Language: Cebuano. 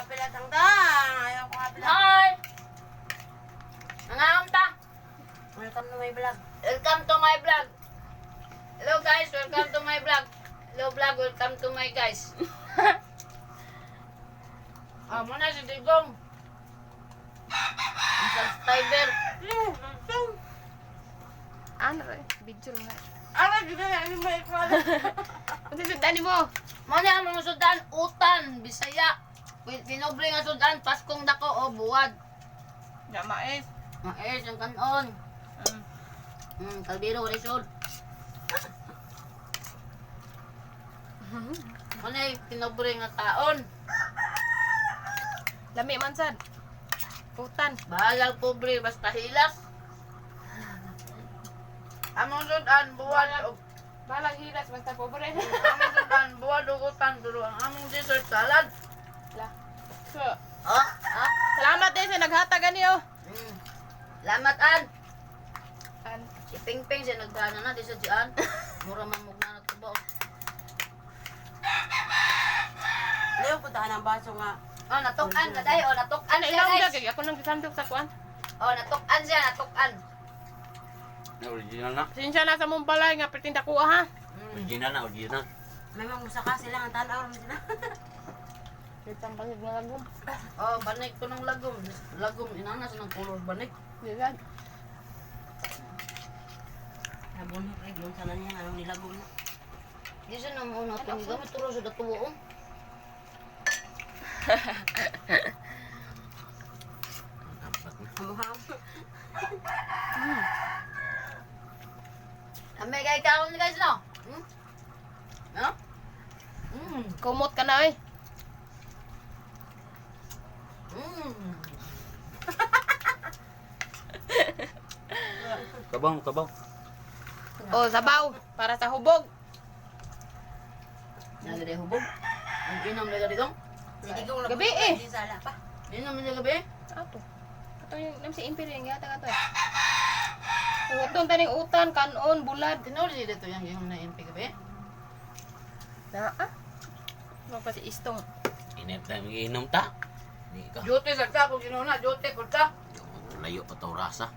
Pilatang Ayaw ko nga pila. Hi! Nangaon ta? Welcome to my vlog. Welcome to my vlog. Hello guys, welcome to my vlog. Hello vlog, welcome to my guys. Ah, muna si Digong. Ang subscriber. Ano eh? Video nga. Ano, di ba na mo ikaw? Ano sundan mo? Muna ang mga sudan, utan, Bisaya. Pinobre nga sudan, Paskong dako o buwad. Ya, mais. Mais, ang kanon. Kaldero, resort. Muna yung pinobre nga taon. Lami man sad. Utan. Bahalang pobre, basta hilas. Among sudan, buwad og Balang hilas basta pobre. among sudan, buwad og utan, pero ang among dessert salad. La. So, Oh, ah. salamat din sa naghatag ani oh. Salamat an. An. Si Ping Ping siya nagdana na di sa diyan. Mura man mugna na tuba. Leo, punta ka ng baso nga. Oh, natuk-an ka dai. Oh, natuk-an Ano siya ilang guys. dag ako nang gisandok sa kuan. Oh, natuk-an siya, natuk-an. Na original na. Sinsya na sa mong balay nga pertinda ko ha. Original na, original. May mga musaka sila, ang tanaw rin sila. Kitang pangig nga lagom. Oh, banig ko ng lagom. Lagom inanas ng color banig. Di sad. Nabunot ay, yung sana niya, anong nilago na. Di siya nang una itong gamit turo sa datuo. Oh. Dapat na. Hamuham. Amay kay kaon guys no. No? Kumot ka na oy. Kabaw, kabaw. Oh, sabaw para sa hubog. Nagade hubog. Ang inom na gabi dong. Niligong Gabi eh. Di sala pa. Inom na gabi. Ato. Ato yung nam si Imperial yung gihatag ato eh. Uton taning utan, kanon, bulad. Tinuli siya dito yung inom na impi gabi. Na ah. Mo pa si Istong. Inip tayo, inom ta. Di ka. Jote sa ta kung ginuna, jote ko ta. Layo pa to rasa.